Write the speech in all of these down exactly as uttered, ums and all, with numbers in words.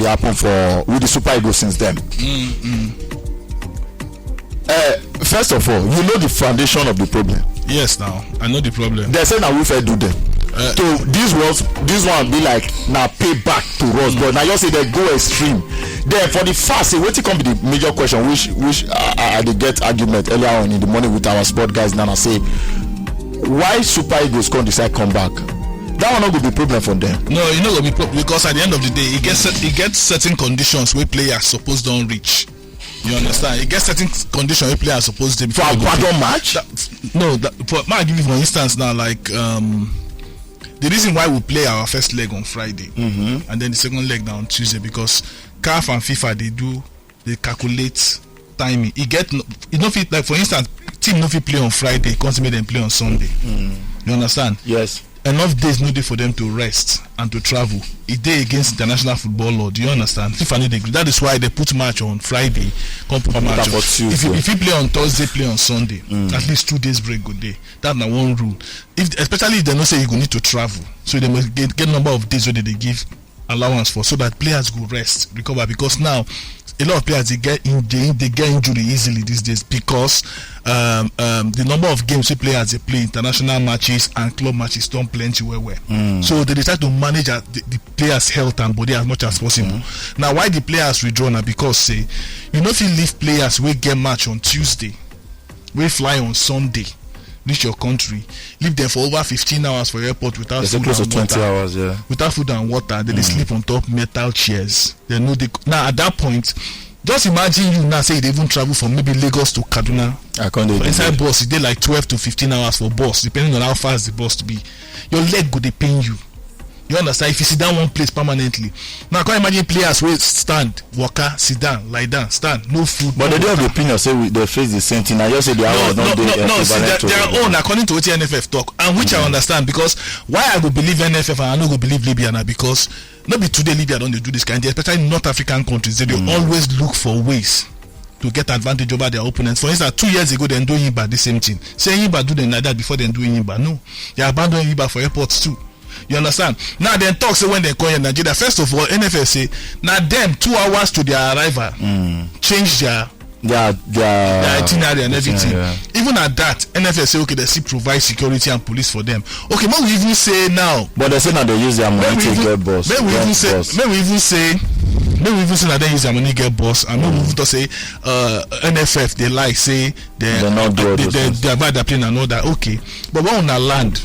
dey happen for with the Super Eagles since then. Uh, first of all, you know the foundation of the problem. Yes, now I know the problem. They say now we fair do them. Uh, so this was this one be like now pay back to us, but now you say they go extreme. Then for the first, say wetin come be the major question which which I, I, I dey get argument earlier on in the morning with our sport guys now say why Super Eagles come decide come back. That one no go be problem for them. No, you know go be problem because at the end of the day, it gets it gets certain conditions where players suppose don't reach. You understand? It gets certain condition where players suppose to for a pardon match. That, no, that, for my give you for instance now, like um, the reason why we play our first leg on Friday mm-hmm. and then the second leg now on Tuesday because CAF and FIFA they do they calculate timing. It get it no fit like for instance, team no fit play on Friday, come make them play on Sunday. Mm. You understand? Yes. Enough days no dey for them to rest and to travel. It dey against international football law. Do you understand? FIFA need agree. That is why they put match on Friday, come put match on. If you, if you play on Thursday, play on Sunday. Mm. At least two days break go dey. That na one rule. If especially if they know say you go need to travel, so they must get, get number of days wey they dey give allowance for so that players go rest recover because now a lot of players they get in, they, they get injury easily these days because um, um, the number of games we players they play international matches and club matches don't plenty well well mm. So they decide to manage uh, the, the players health and body as much as possible mm. Now why the players withdraw now because say you know if you leave players we get match on Tuesday we fly on Sunday reach your country leave them for over fifteen hours for airport without food close to and twenty water hours, yeah. Without food and water they dey sleep on top metal chairs they know they now at that point just imagine you now say you dey even travel from maybe Lagos to Kaduna I can't do for inside bus e dey like twelve to fifteen hours for bus depending on how fast the bus be your leg go dey pain you. You understand? If you sit down one place permanently. Now, can you imagine players wey stand, waka, sit down, lie down, stand, no food. But no they dey of the water. Opinion say we, they face the same thing. I just say the hours no, don't no, dey no, no, see, equivalent their, to their own, according to what N F F talk, and which I understand because why I go believe N F F and I no go believe Libya na because no be today Libya don dey do this kind thing, especially North African countries. They dey always look for ways to get advantage over their opponents. For instance, two years ago, dem do Yimba the same thing. Say Yimba do them like that before dem do Yimba. No, they abandon Yimba for airports too. You understand? Now dem talk say when dem come here Nigeria, first of all, N F L say na dem two hours to their arrival change their their their their itinerary and everything. Itinerary, yeah. Even at that, N F L say okay, they still provide security and police for them. Okay, make we even say now. But they say now they use their money to get bus. Make we even say, make we even say, make we even say now they use their money get bus, and make we even talk say uh, N F F they like say they They not do all they, those they, things. They avoid their plane and all that. Okay, but when una land,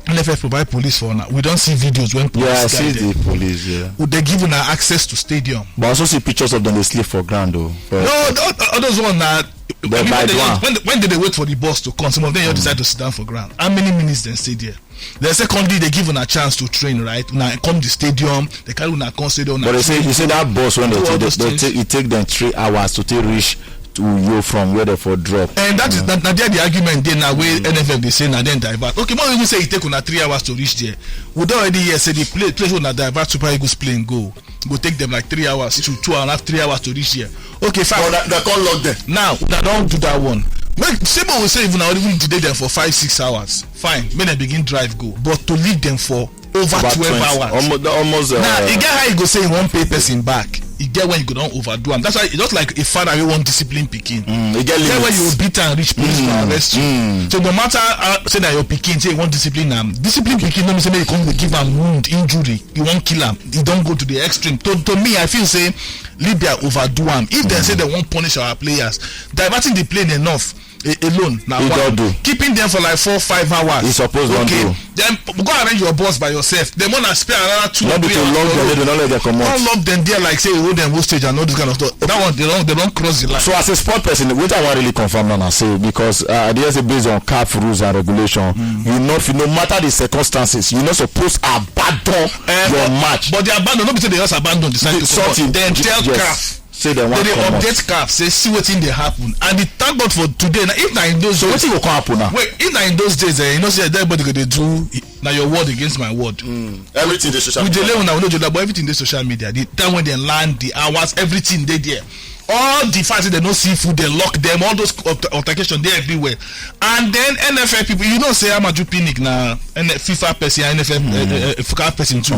N F F provide police for una. We don see videos when police. Yeah, I see the police. Yeah. Would they give una access to stadium? But I also see pictures of them they sleep for ground though. No, all, all those one na. They I mean, by when, they, one. When, they, when they dey wait for the bus to come, some of them just decide to sit down for ground. How many minutes dem stay there? Then secondly, they give una chance to train, right? Una come the stadium, they carry una come stadium. But they say, you say that bus when they take, they take, it take them three hours to take reach to you from where they for drop. And that is na, na there the argument dey now wey N F F dey say na dem divert. Okay, more even say e take una three hours to reach there. We don already hear say the play, place wey una divert Super Eagles plane go go take them like three hours to two and a half, three hours to reach there. Okay, fine. But they, they can't lock them. Now, una don do that one. Make say we say if una even delay them for five, six hours, fine. Make dem begin drive go. But to leave them for over twelve hours. Almost, almost uh, now e get how you go say you wan pay person back, e get when you go don overdo am. That's why e just like a father wey wan discipline pikin. Mm, e get limit. When you beat am reach, police go arrest you. Mm. So no matter how say na your pikin say you wan discipline am, discipline pikin no mean say make you come dey give am wound, injury, you wan kill am. E don go to the extreme. To to me, I feel say Libya overdo am. If dem say dem wan punish our players, diverting the plane enough alone na one. Keeping them for like four five hours e suppose don do. Then go arrange your bus by yourself, then una spend another two or three hours. No be to lock them, no let them comot. Don't lock them there like say you hold them hostage and all this kind of stuff. That one they don they don cross the line. So as a sport person, wetin I wan really confirm now na say because uh, I dey say based on CAF rules and regulation, you no fit, no matter the circumstances, you no suppose abandon your match. But they abandon no be say they just abandon, decide to comot. Dem tell CAF. Say dem wan comot. They dey update CAF say see wetin dey happen and the thank God for today na if na in those days. So wetin go come happen now? Wait, if na in those days eh, you know say everybody go dey do na your word against my word. Mm. Everything dey social media. We dey lay una we no dey but everything dey social media. The time when dem land the hours everything dey there. All the fact say dem no see food dem lock dem all those altercation dey everywhere. And then N F L people you know say Amaju Pinnick na FIFA person and N F L uh, uh, CAF person too.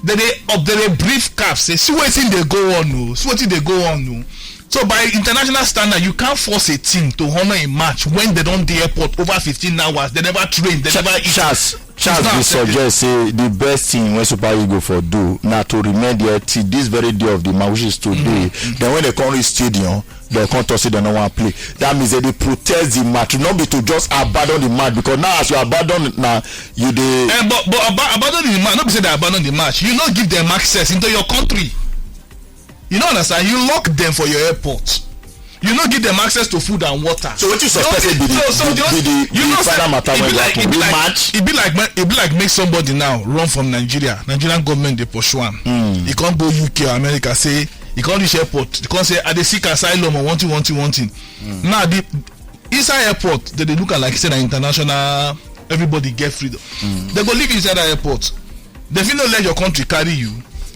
They dey up, they dey brief CAF say, "See wetin dey go on o, see wetin dey go on o." So by international standard, you can't force a team to honor a match when they don dey airport over fifteen hours, they never train, they never eat. Charles, Charles It's not dey acceptable. Suggest say the best thing wey Super Eagles for do na to remain there till this very day of the match, which is today. Then when they come reach stadium, they come talk say they no wan play. That means that they protest the match, not be to just abandon the match, because now as you abandon na you dey Eh, but but aba- abandoning the match, no be say they abandon the match. You no give them access into your country. You no understand? You lock them for your airport. You no give them access to food and water. So wetin you suspect say be the- so, so be- the- be the- you the know final say matter e be wey like happen? e be The like match? e be like ma- e be like make somebody now run from Nigeria. Nigerian government dey pursue am. He come go U K or America, say he come reach airport. He come say, "I dey seek asylum or one thing, one thing, one thing." Now the inside airport, they dey look am like say na international. Everybody get freedom. They go live inside that airport. They fit no let your country carry you.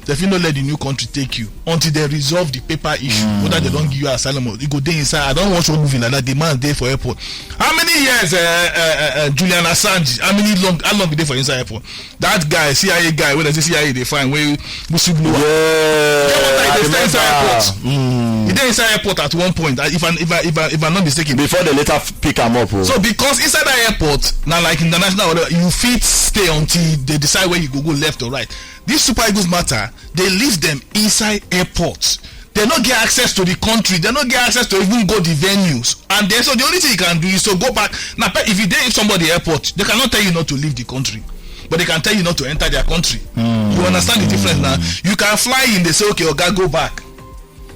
They fit no let the new country take you until they resolve the paper issue. Whether they don give you asylum or you go dey inside. I don watch one movie like that. The man dey for airport. How many years uh, uh, uh, uh, Julian Assange? How many long? How long e dey for inside airport? That guy, C I A guy, wey dem say C I A dey find, wey whistleblower. Yeah, That one, like, I dey stay inside remember. Airport. He dey inside airport at one point. I- If I if I if I if I'm not mistaken. Before they later f- pick am up. Oh. So because inside that airport, now like international, whatever, you fit stay until they decide where you go go left or right. This Super Eagles matter, they leave them inside airports. They no get access to the country. They no get access to even go the venues. And then so the only thing you can do is to go back. Now, pe- if you dey if somebody airport, they cannot tell you not to leave the country, but they can tell you not to enter their country. You understand the difference now? You can fly in, they say, "Okay, Oga, go back."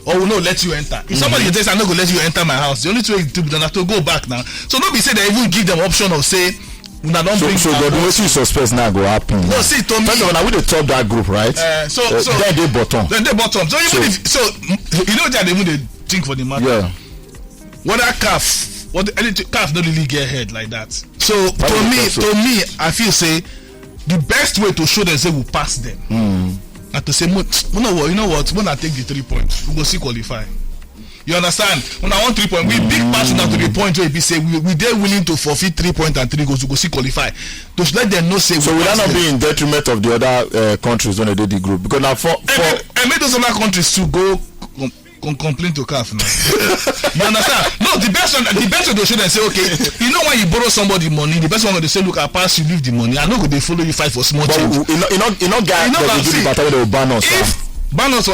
Or we no let you enter. If somebody dey say, "I no go let you enter my house," the only thing you do na to go back now. So no be say they even give them option of say, "Una don So, bring so una but go." Wetin you suspect now go happen. No, see, to me, First of all, now we dey top that group, right? Uh, so, Uh, so then they bottom. Then they bottom. So even So- if so, mm, you know that they even dey think for the matter. Yeah. Whether CAF, what any CAF no really get head like that. So to do you me, think so? To me, I feel say the best way to show them say we pass them, and to say, "Mo, mo no, you know what? When I take the three points, we go still qualify." You understand? When I want three points, we big pass una to the point where we say we we dey willing to forfeit three points and three goals, we go still qualify. To let them know say So we will that pass not them. Be in detriment of the other uh, countries when they did the group? Because now for, for And make, and make those other countries to go com- com- complain to CAF now. You understand? No, the best one, the best way to show them say, "Okay, you know when you borrow somebody money, the best one to say, 'Look, I pass you, leave the money. I no go dey follow you fight for small but change.'" We- you know, you know, guy, You know they what I'm will do the saying? Battle, they will ban us. If ban us,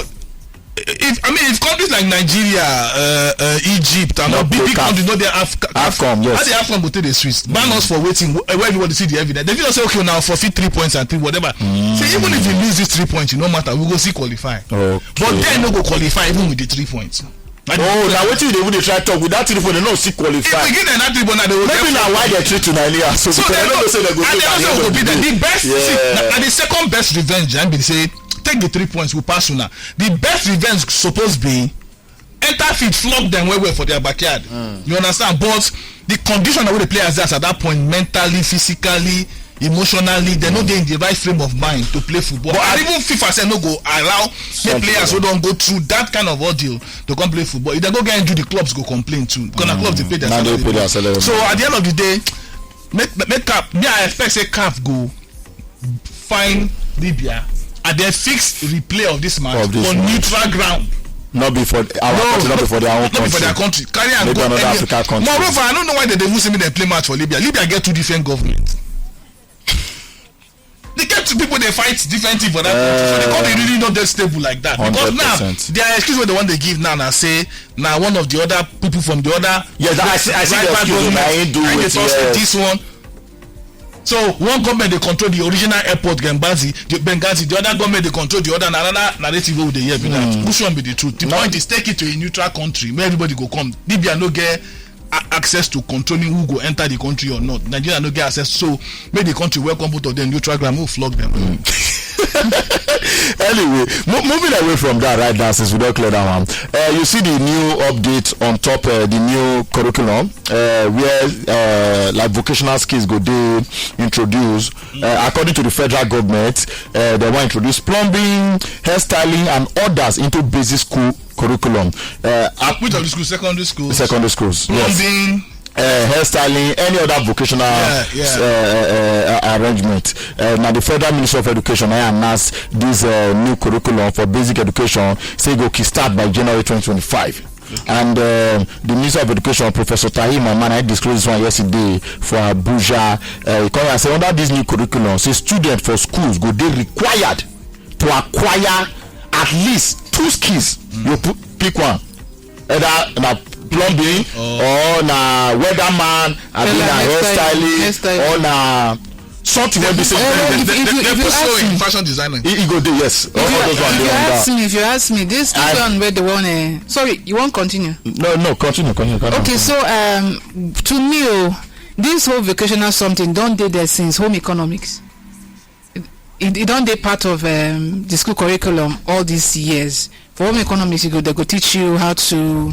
if I mean, if countries like Nigeria, uh, uh, Egypt, and No, big no big CAF. Countries, no dey Af- CAF- AFCON, yes. How the AFCON go take dey sweet? Ban us for wetin? Wh- Where everybody see the evidence. They fit just say, "Okay, now forfeit three points and three whatever." See, even if you lose these three points, e no matter. We go still qualify. Okay. But then no go qualify even with the three points. Oh, now wetin you dey even dey try talk with that three points, they no still qualify. If we give them that three points, now they will Maybe get na why they treat United so So because they they know, know say they go and beat they at also the end go of be the the, day. the best. See, Yeah. na, na the second best revenge, I be say, take the three points, we pass una. The best revenge suppose be enter field, flog them well well for their backyard. You understand? But the condition wey the players dey at that point, mentally, physically, emotionally, they no dey in the right frame of mind to play football. And even FIFA sef no go allow the players wey don go through that kind of ordeal to come play football. If they go get injury, the clubs go complain too. Because na clubs dey pay their Na they salary. Pay their salary. So at the end of the day, make make CAF. Me, I expect say CAF go find Libya and then fix replay of this match Of this on match. Neutral ground. Not be for our country, not be for their own Not be country. For their country. Carry and Maybe go another any- African country. Moreover, I don't know why they dey even say me they play match for Libya. Libya get two different governments. They get two people they fight different thing for that country. So the country really not that stable like that. Because now Hundred percent. Their excuse wey they want to give now na say na one of the other people from the other Yes, I see, I see the rival excuse. Government, I ain't do na it. They talk say Yes. This one. So one government they control the original airport, Benghazi, the Benghazi. The other government they control the other. Na another narrative wey we dey hear be that. Which one be the truth? The point is take it to a neutral country where everybody go come. Libya no get a- access to controlling who go enter the country or not. Nigeria no get access, so make the country welcome both of them neutral ground, who flog them. Anyway, mo- moving away from that right now, since we don't clear that one, uh, you see the new update on top, uh, the new curriculum, uh, where uh, like vocational skills go dey introduced. Uh, according to the federal government, uh, they want to introduce plumbing, hairstyling, and others into basic school curriculum. Uh, Which of the school? Secondary school. Secondary schools, yes. Plumbing, uh, hairstyling, any other vocational Yeah, yeah. Uh, uh, uh, arrangement. Uh, now the Federal Ministry of Education I announced this uh, new curriculum for basic education. Say go kickstart by January twenty twenty-five. And uh, the Minister of Education, Professor Tahir Mamman, I disclosed this one yesterday for Abuja. Uh, he come and say under this new curriculum, say students for schools go dey required to acquire at least two skills. You put, pick one, either na plumbing or na weatherman, abi Tailor, na hairstyling, hairstyling, hairstyling. Or na something wey be say Eh, if- They, if they, you- they if you put ask sewing, me- fashion designing. e e go dey, yes. All, If you, all those if ones you dey under. ask me, if you ask me, this this I- one where the one. Uh, sorry, you won't continue. No, no, continue, continue, continue. Okay, so um, to me, oh, this whole vocational something don't dey there since home economics. It, it don't dey part of um, the school curriculum all these years. For home economics, you go they go teach you how to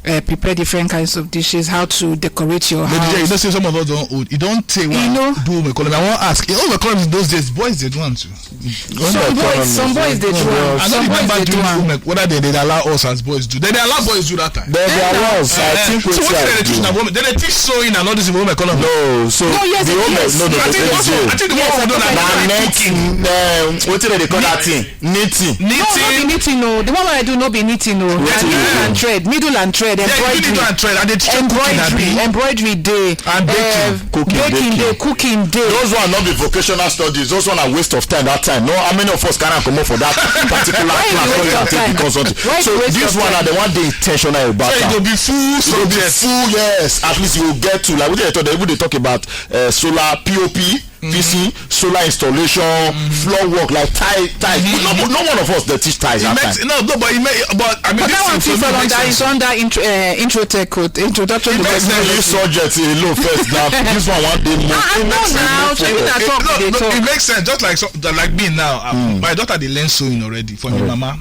uh, prepare different kinds of dishes, how to decorate your But yeah, you house. Know say some of us don old. You don take You one know? Do home economy. I wan ask. In home economy those days, boys dey do am too. Some boys, some boys they do am. I Some don't boys remember they do during am. home ec- whether they dey allow us as boys do. They dey allow boys do that time. There there Eh, was, I eh, think So what wetin I they teach do. Na women? They dey teach sewing and all this women economy. No, so No, yes, the home yes. no, no, I no, think no, also, no. I think the Yes, one we do I na think Na cooking. knitting, um, wetin dem dey call that thing? Knitting. No, no be Knitting. Knitting, no. The one I do, no be knitting, no. Na Wetin you needle do? And thread, needle and thread, Yeah, you do embroidery. Needle and thread. And they teach you cooking, Embroidery, abi? Embroidery day. And baking. Uh, Cooking, baking baking. Day, cooking day. Those one no be vocational studies. Those one are waste of time. That time. No, how many of us carry am comot for that particular Why you class waste wey you your take time? Because something. Why you So waste this your one time? Are the one dey intentional about So it am. go be full It go be subject. Full, yes. At least you go get to, like, what they talk, they even dey talk about uh, solar P O P, P C, solar installation, floor work, like tile, tile. No, no one of us dey teach tiles It that makes, time. No, no, but it may, but I mean, But this that one thing fit for fall me makes under, sense. it's under intro, uh, introtech code, introduction It to makes technology. sense. This subject alone first now. This one one day more. Ah, ah, no, now, so you that It, talk no, dey no, talk. It makes sense. Just like so, the, like me now, um, my daughter dey learn sewing already from the mama,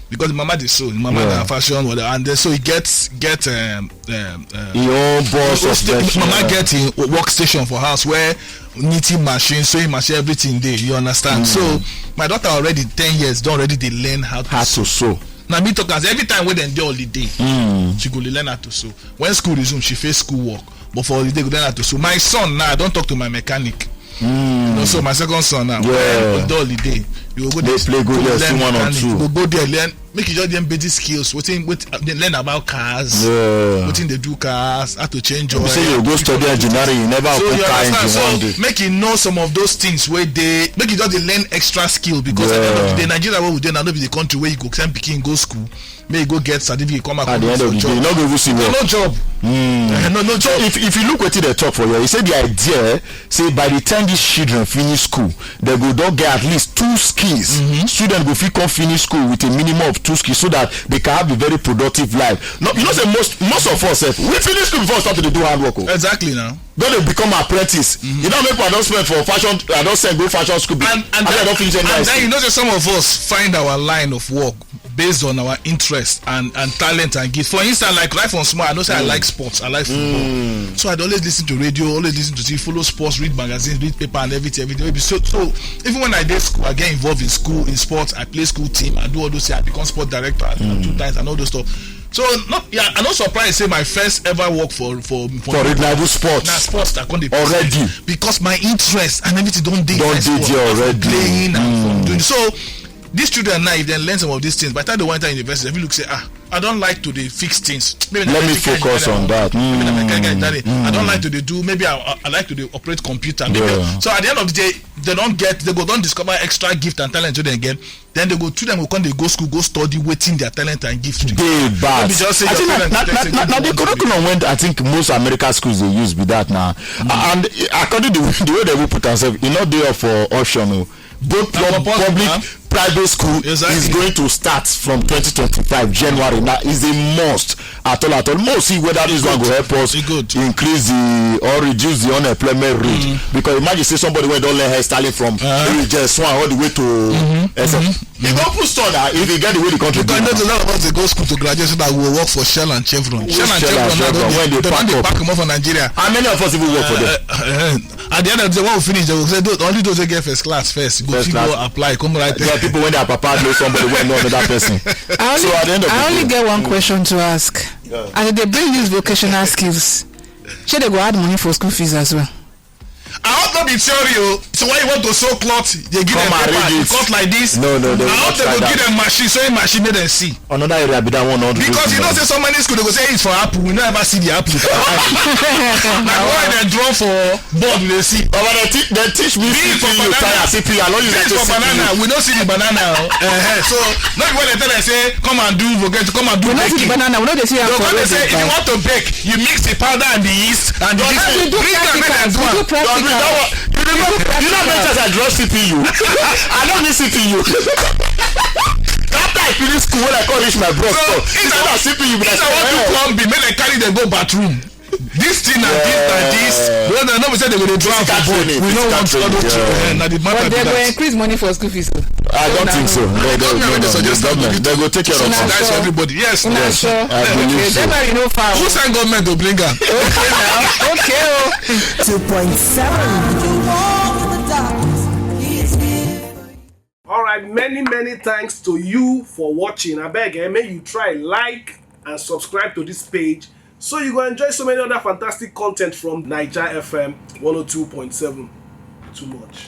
because the mama dey sew, the mama Yeah. na fashion, whatever, and then so he gets get um, um, uh, Your own boss of Mama the get a workstation for house where knitting machine, sewing machine, everything dey. You understand? So my daughter already ten years don already dey learn how to How to sew. Na me talk as every time wey dem dey holiday, Mm. she go dey learn how to sew. When school resume, she face school work, but for holiday go learn how to sew. My son now, I don talk to my mechanic. You know, so my second son now, Yeah. when holiday holiday, you go go Dey dey play go go there, learn see one or mechanic, two. Go go there learn, make you just learn basic skills. Wetin wetin uh, dey learn about cars. Yeah. Wetin dey do cars, how to change oil. You say you go study engineering, you never So open you car understand? engine one So day. Make you know some of those things wey dey, make you just dey learn extra skill, because at the end of the Yeah. day, Nigeria wey we dey now no be the country wey you go send pikin go school, make you go get certificate, come back, At the come end look of the for day, you job. no go even see work. No job. Eh, no, no So job. if if you look wetin dem talk for here, e say the idea say by the time these children finish school, dem go don get at least two skills. Student go fit come finish school with a minimum of two skills so that they can have a very productive life. No, you know say most most of us sef, we finish school before we start to dey do hand work o. Exactly now. Don dey become apprentice. You don make, I don spend for fashion, I don send go fashion school. And and I then, don finish and then you N Y S C. Know say some of us find our line of work based on our interest and and talent and gift. For instance, like right from small, I know say I like sports, I like football. So I dey always listen to radio, always listen to T V, follow sports, read magazines, read paper and everything, everything. So so even when I dey school, I get involved in school, in sports. I play school team, I do all those things. I become sport director at, at two times and all those stuff. So no, yeah, I no surprise say my first ever work for for For reliable sports. Na sports that come dey Already. Because my interest and everything don dey Don inside dey sports. There From already. Playing and from doing so. These children now, if they learn some of these things, by the time they went to university, they look say, ah, I don't like to dey fix things. Maybe na mechanic focus engineering on I that. wan do. Maybe na mechanic engineering I don't like to dey do. Maybe I, I, I like to dey operate computer. Maybe Yeah. So at the end of the day, they don't get, they go don't discover extra gift and talent to them again. Then they go to them go come they go school, go study wetin their talent and gift. Dey bad. Maybe just say I your think na, parents na, dey na, say na, you na the want to curriculum when I think most American schools dey use be that now. And according to the, the way they will put themselves, e no dey up for option o. Both Na pub- compulsory, public, huh? Private school Exactly. Is going to start from twenty twenty-five January. Now is a must at all at all. Mo see whether this one go help us E good. Increase the or reduce the unemployment rate. Because imagine say somebody wey don learn hairstyling from maybe J S one all the way to S S. E go put store na if e get the way the country Because you know, dey. A lot of us dey go school to graduate so that we will work for Shell and Chevron. Shell and Shell and Chevron now Chevron, don when dey they they don pack dey up. Pack comot for Nigeria. How many of us even work for them? Uh, uh, at the end of the day, when we finish, they will say those, only those wey get first class first go First fit class. Go apply, come right There are there. People when their papa know somebody wey know another person. I only, So at the end of I the only day- Get one question to ask. As they bring these vocational skills, Shey they go add money for school fees as well? I hope no be theory o. So why you want to sew cloth? They give them paper, you cut like this. No, no, no. I hope they go give them machine, sewing machine, make them see. Another area be that one hundred. Because you know say so many school they go say it's for apple. We never see the apple. Na why they draw for board we dey see. Baba, they, te- they teach me B for C P U banana. Tire C P U. I no use B for C P U. Banana. We no see the banana. Uh-huh. So not when they tell us say come and do, we get come and do. We no see the banana. We no dey see am for road. They say if you want to bake, you mix the powder and the yeast and the this. We do practicals. We do practicals. You know, you know, many times I draw C P U. I don't need C P U. After I finish school, when I come reach my bros, so it's not C P U. Be like, I want to come be, make dem carry them go bathroom. This thing and this and this. No, no, no, we say they go dey draw for board. We no want all those children. Na the matter be that. But they go increase money for school fees. I don't think so. They, they, government wey dey suggest am go take care of us. That's for everybody. Yes, yes. I believe so. Who send government to bring am? Okay now. Okay o. Two point seven. All right, many many thanks to you for watching. Abeg, eh, make you try like and subscribe to this page so you go enjoy so many other fantastic content from Naija F M one oh two point seven. Too much.